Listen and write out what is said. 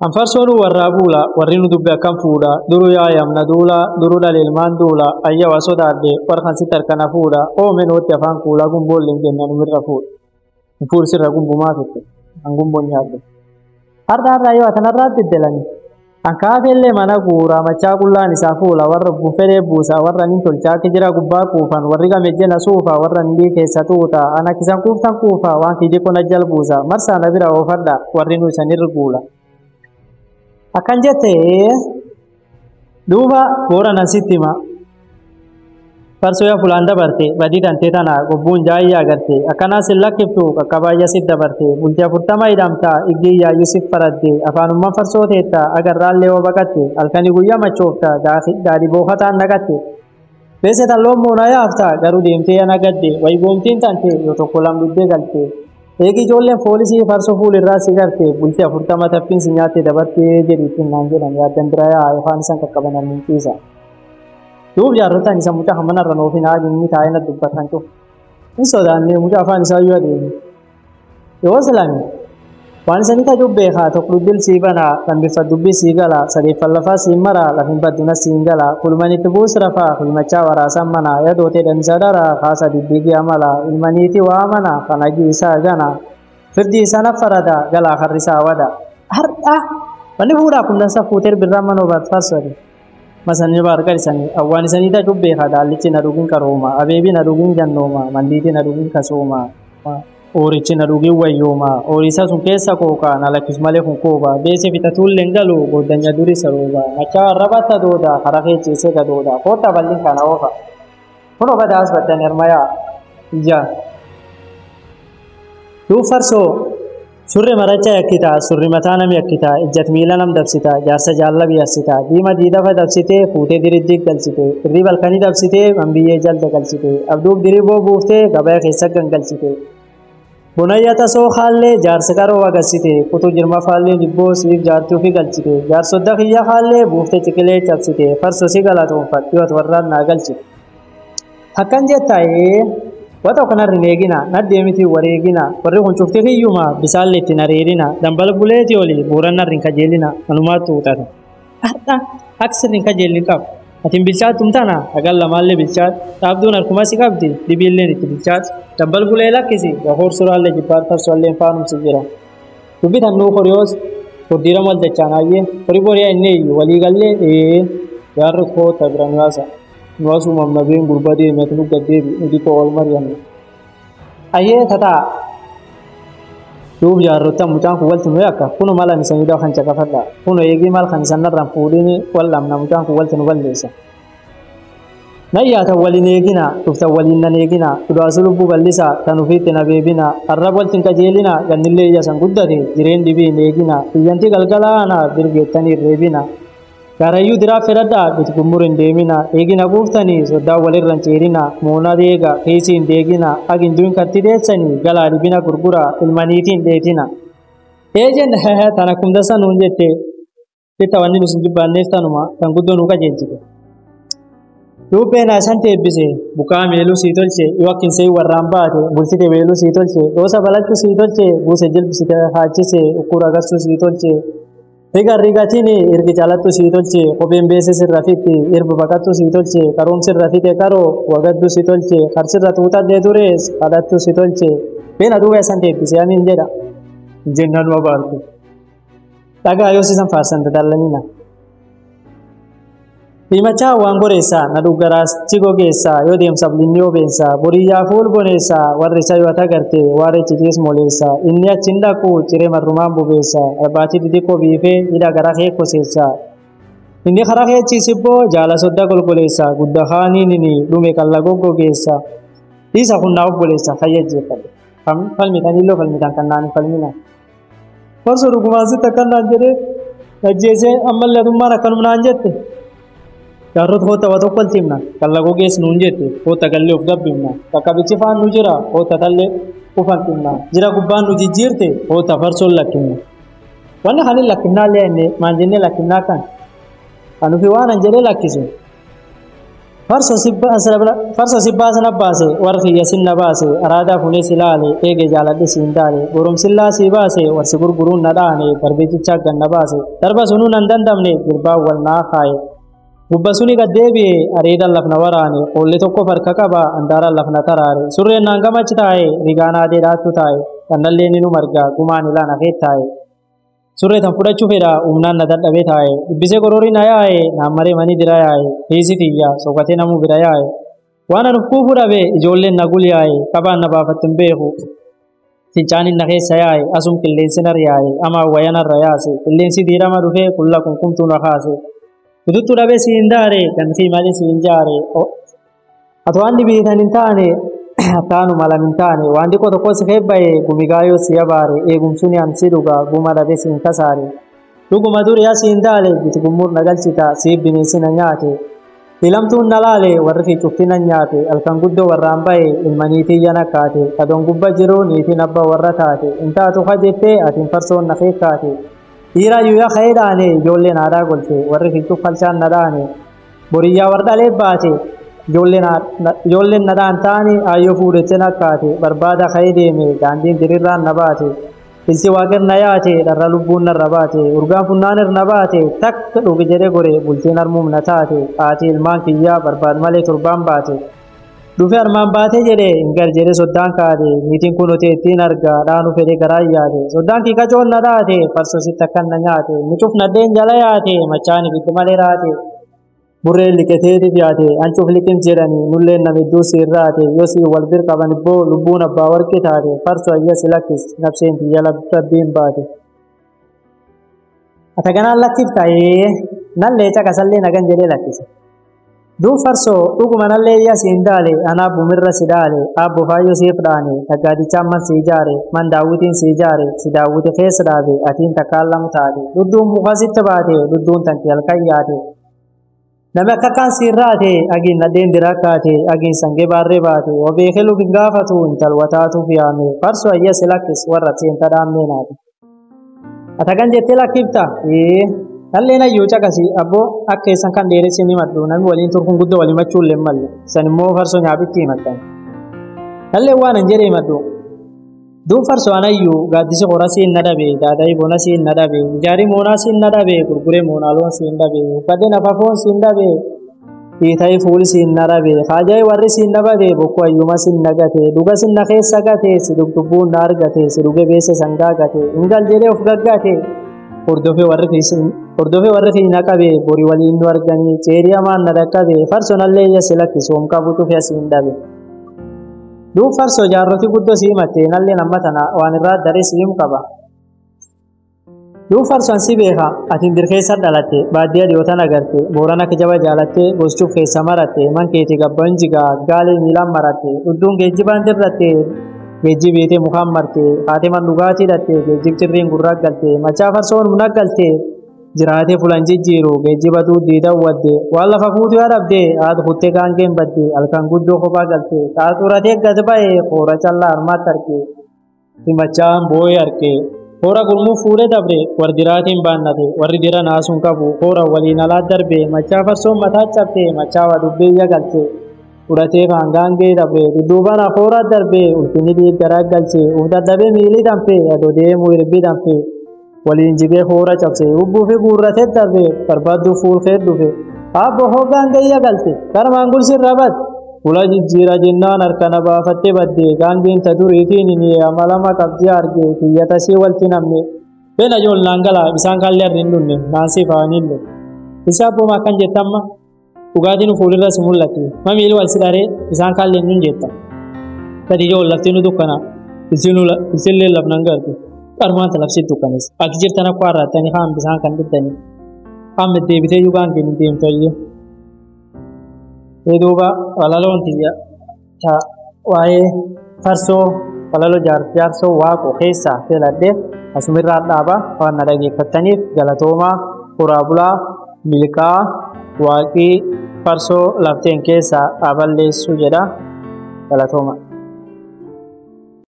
Anfarsoon warraa buula, warri nu dubbe akkam fuudha, duru yaayamna duula, duru dhaleelmaan duula, ayya waa sodaadhe, warra sitti harkana fuudha, oomeen ootti afaan kuulaa gumboolleen kennan umirra fuudha. Fuursirra gumbumaa fitte, an gumboon nyaadde. Har'a har'a yoo atanarraa diddelani. Ankaafellee mana guuraa machaa qullaan isaa fuula warra fedhee buusaa warra nin tolchaa jira gubbaa kuufan warri gamejjena suufa warra nidii keessa tuuta ana kisan kuuftan kuufa waan kijii na jal buusa marsaa na bira oofadha warri nu isanirra guula. Akkan jette duuba boora nan sitti hima. Farsoo yaa fulaan dabarte badii dantee tana gobbuun jaayyaa agarte akkanaa sin lakkiftu qaqqabaayya sit dabarte bultii 40 hidhamta iggii yaayyuu sif faradde afaanummaan farsoo teetta agarraallee hoo baqatte halkanii guyyaa machoofta daadhii boofataan naqatte beese talloon moonaa yaafta garuu deemtee yana gadde wayi goomtiin tante yoo tokko lam dhuddee galte eegi ijoolleen foolisii farsoo fuulirraa si garte bultii 40 taffiin si nyaatte dabartee jedhi naan jedhan yaaddan bira yaa yookaan isan qaqqaban harminciisa. Duub jaarrotaan isa mucaa hamanarra noofin haa inni taa'ee na dubbatan cufu. Hin sodaanne mucaa afaan isaa iyyuu adeemu. Yoo silani waan isanii tajuu beekaa tokko dubbil sii banaa lambiffat dubbii sii gala sadeeffan lafaa sii mara lafin badduna siin gala kulmanitti buus rafaa kulmachaa waraasan mana yadootee dhamisa dara kaasa diddiigii amala ilmaniiti waa mana kanagii isaa gana firdii isaa naffarada galaa karrisaa wada. Har'a wanni fuudhaa kundansa fuutee birraa manoo barfaasani. Masanii baarkar isanii awwaan isanii tajuu beekaa daallichi na dhugin qarooma abeebii na dhugin jannooma mandiitii na dhugin kasooma oorichi na dhugin wayyooma ooriisa sun keessa kooka na lakkisu malee kun kooba beese fitatuullee hin galu goddanya duri sarooba machaa arrabatta dooda karaa kee ciisee gadooda koota bal'in kana oofa kunoo badaas baddan hermayaa ija duub farsoo Surri maracha yakkita, surri mataa nam yakkita, ijjat miila nam dabsita, jaarsa jaalla biyassita, diima diidafa dabsitee, fuutee diriddi galchite, irrii balkanii dabsitee, manbiyyee jalda galchite, abduuf diriboo buuftee, gabaa keessa gangalchite. Bunayya tasoo haallee jaarsa qaroo agassite, kutuu jirma faallee dibboo siif jaartii ofii galchite, jaarsodda kiyya haallee buuftee ciqilee cabsite, farso si galatoonfadhu yoo warraan naa galchite. Akkan jettaa'ee wata kanarri hin eegina, naddeemiti wareegina, warri kun cufti kiyyuma bisaallee ittiin areerina, dambal buleeti oli buurannarri hin kajeelina, anumaatu uxata. Har'a akka sirri hin kajeellin qabu. Atiin bilchaattum tana hagan lamaallee bilchaatu, dhaabduun harkuma si qabdi, dibiilleen itti bilchaatu, dambal bulee lakkisi, wahoor suraallee jibbaat farsoallee faanumsi jira. Dubbi tannuu horiyoos furdiira wal dachaanaayyee, horii boriyaa inni iyyu waliigallee ee yaarri koota bira nuyaasa. Nuwaasuma mamnabeen gurbaa deemeet nu gaddeebi nuti koo wal mari'anne. Ayyee tataa duub jaarrottan mucaan kun walti nu yakka kunu mala isanii dhaw kan caqafadha kunu eegii mal kan isan narraan fuudhini wal dhabna mucaan kun walti nu balleessa. Nayyaatan waliin eegina dhuftan waliin nan eegina dhudhaasu lubbuu bal'isa tan ofiitti na beebina arrab walti hin qajeelina gannillee ija san guddate jireen dhibii hin eegina iyyanti galgala ana birgeettanii hin reebina. Gaarayyuu diraa fedhadhaa biti gummur hin deemina eegina guuftanii soddaa walirra hin ceerina moona deega keesii hin deegina agin duun katti deessanii galaa dhibina gurgura ilmaniitii hin dheetina. Eejen tana kumdasa nuun jette fitta wanni nu sin jibbaanneef tanuma tan guddoo nu qajeelchite. Duubbee naa isan teebbise bukaa meeluu sii tolche yoo akkinsee warraan baate bultite weeluu sii tolche dhoosa balachuu sii tolche buuse jilbisite haachise ukkura garsuu sii tolche. Riga rigatini irgi calattu sii tolche kopheen beese sirra fitti irba baqattu sii tolche qaroomsirra fite qaroo wagaddu si tolche karsirra tuutadhee durees kadhattu si tolche beena duuba isan teebbise amiin jedha jennaan nu abaartu. Dhagaa yoo sisan faarsan dadallanina. Himachaa waan goreessaa na dhuggaraas ci gogeessaa yoo deemsaaf linni obeensaa boriyyaa fuul boneessaa warri isa yoo agarte waarri ciciis moleessaa inni achi hin dhaqu ciree marrumaan bobeessaa arbaatii xixiqqoo biifee hidha gara kee koseessaa. Inni karaa kee ciisibboo jaala sodda golgoleessaa gudda kaaniin dhume qalla goggogeessaa. Dhiisa kun naa obboleessa fayya jeeffadhe. Falmitan illoo falmitan kan naan hin falmina. Farsoo dhugumaan sitti akkan naan jedhee ajjeesee ammallee atummaan akkanuma naan jette. Jaarrota koota waa tokko walti himna kalla gogees nuun jette koota gallee of gabbifna qaqqabichi faan nu jira koota tallee ufan ximna jira gubbaan nu jijjiirte koota farsoon lakkifna. Wanni kan hin lakkifnaallee inni maal jennee lakkifnaa kan kan ufi waan an jedhee lakkisu. Farso sibbaasa na baase warri kiyya sin na baase araadaa fuunee si laale eege jaaladhe siin daale goromsillaa sii baase warsi gurguruun na dhaane darbee ganna baase darba sunuu nan dandamne jirbaan wal naa kaaye. Gubba suni gad deebi'e areedan lafna waraane qoolli tokko farka qaba handaaraan lafna taraare surreen naan gamachi taa'e rigaan aadee dhaattu taa'e kannallee ni nu marga gumaan ilaan hafee taa'e. Surree tan fudhachuu fedha humnaan na dadhabee taa'e dubbisee goroorii na yaa'e naan maree manii dira yaa'e hiisi tiyya soqatee namuu bira yaa'e waan an uf kuufuu dhabe ijoolleen na gul yaa'e qabaan na baafatti hin beeku fincaanin na keessa yaa'e asum qilleensi nar yaa'e amaa wayanarra yaase qilleensi diirama dhufee qulla kunkumtuu na kaase. Kututtuu dhabee siin daare ganfii malee siin jaare ati waan dhibiitan hin taane taanu malam hin taane waan xiqqoo tokko si keebba'e gumigaayoo si abaare eegumsuun an si dhuga guma dhabee siin kasaare dhuguma duri asiin daale biti gummuur na galchita siif bineensi na nyaate filamtuun na laale warri fi cufti na nyaate halkan guddoo warraan ba'e ilma niitii yana kaate adoon gubba jiru niitiin abba warra taate hin taatu ka jettee atiin farsoon na keekkaate. Dhiiraa yuuyaa ka'ee dhaane ijoolleen aadaa golte warri fiicuuf falchaan na dhaane boriyyaa warra baate ijoolleen na dhaan taane aayyoo fuudhette nakkaate barbaada ka'ee deeme daandiin diriirraan na baate ilti waaqir na yaate dharra lubbuun narra baate urgaan funnaan irna baate takka dhugi jedhe gore bultiin harmuum na taate haati ilmaan kiyyaa barbaad malee torbaan baate. Dhufe armaan baatee jedhe hingar jedhe soddaan kaate niitiin kun otee ittiin argaa dhaanu fedhe garaa yaate soddaan kii qacoon na dhaate farsoo sitti akkan na nyaate micuuf nadheen jala yaate machaan ibiddi malee raate burreen liqeteetiif yaate ancuuf liqimsi jedhanii nulleen nama hedduu siirraate yoo siin wal bir qaban ibboo lubbuun abbaa warqi taate farsoo ayya si lakkis nabseen tiyya rabbiin baate. Ata ganaan lakkifta nallee caqasallee nagan jedhee lakkise. Duub farsoo dhuguma nallee iyya siin daale anaa bumirra si daale abbo faayyoo siif dhaane dhaggaadichaan man si ijaare man daawwitiin si ijaare si daawwiti keessa dhaabe atiin takkaan lamu taate dudduun muka sitti baate dudduun tanti halkan yaate. Namni akka kaan siirraate agiin nadheen dira kaate agiin sangee baarree baate wabeekee lubin gaafatu intal wataatuuf yaame farsoo ayya si lakkis warra seenta dhaammee naate. Ata kan jettee lakkifta Nalleen ayyuu caqasi abboo akka isaan kan dheeressi ni maddu namni waliin turkuun guddoo walii machuu illee malle san immoo farsoo nyaabitti himattan. Nalleen waan hin jedhe himadhu. Duub farsoo anayyuu gaaddisi qorasii na dhabe daadhii bonasii na dhabe ijaarii moonaasii na dhabe gurguree moonaaloon siin dhabe uffadde nafafoon siin dhabe dhiitayii fuuli siin na dhabe haajayii warri siin na bade bokkuu ayyuma siin na gate dhuga siin na keessa gate si dhugdubbuun na argate si dhuge beesse sangaa gate hingal jedhee of gaggate. Hordofee warri fi na qabe borii waliin nu arganii ceerii hamaan na dhaqqabe farsoo nallee iyya si lakkisu hom qabutu fi asiin dhabe. Duub farsoo jaarroti guddoo si himatte nalleen amma tana waan irraa daree si himu qaba. Duub farsoon si beeka atiin dirkeessa dhalatte baadiyyaa dhiyootan agarte boorana kijaba jaalatte gochuuf keessa maratte man keetii gabban jigaa gaalee miilaan maratte dudduun geejjibaan dirratte geejjibeetee mukaan marte haatee man dhugaatii hidhatte geejjib cirriin gurraa galte machaa farsoon humna galte jiraatee fulan jijjiiru geejjiba duudii daawwadde waan lafa fuutuu yaa dhabde haati kuttee gaangeen badde halkan guddoo kophaa galte xaaxuratee gad ba'e koora callaa harmaatti arge himachaan boo'ee arge koora gurmuu fuudhee dabre warri diraatiin baannate warri dira naasuun qabu koora waliin alaa darbe machaa farsoon mataa cabte machaa waa dubbeeyya galte. Fudhatee gaangee darbe dudduubaan afoora darbe ulfinni dhiiggaraa galche uf dadhabee miilii danfe adoo deemuu irbii danfe waliin jigee hoora cabse hubbuu fi guurratee darbe barbaadduu fuulkee dhufe abbo hoo gaangee galte karmaan gulsirra bad fuula jijjiira jennaan harka na baafattee badde gaangeen ta duriitiin ni amalama qabdii arge kiyyatasii walti namne beena ijoollaan galaa bisaan kaallee arri hin dhunne naansii faanille isa abboomaa akkan jettamma dhugaatiin fuulirra si mul'atti mamiili wal si dharee isaan kaallee hin jetta gadi ijoon lafti nu dukkana ilsillee lafnan gartu qarmaanta labsi dukkanis ati jirtan akka har'aattanii haan bisaan kan dhuftanii haan deebitee yugaan kennu deemtayyee. Duuba walaloon tiyya waa'ee farsoo walaloo jaarsoo waaqoo keessaa filadhee asumirraa dhaaba waan na dhageeffattaniif galatoomaa horaa bulaa milkaa waaqii farsoo lafteen keessaa aballeessuu jedha galatooma.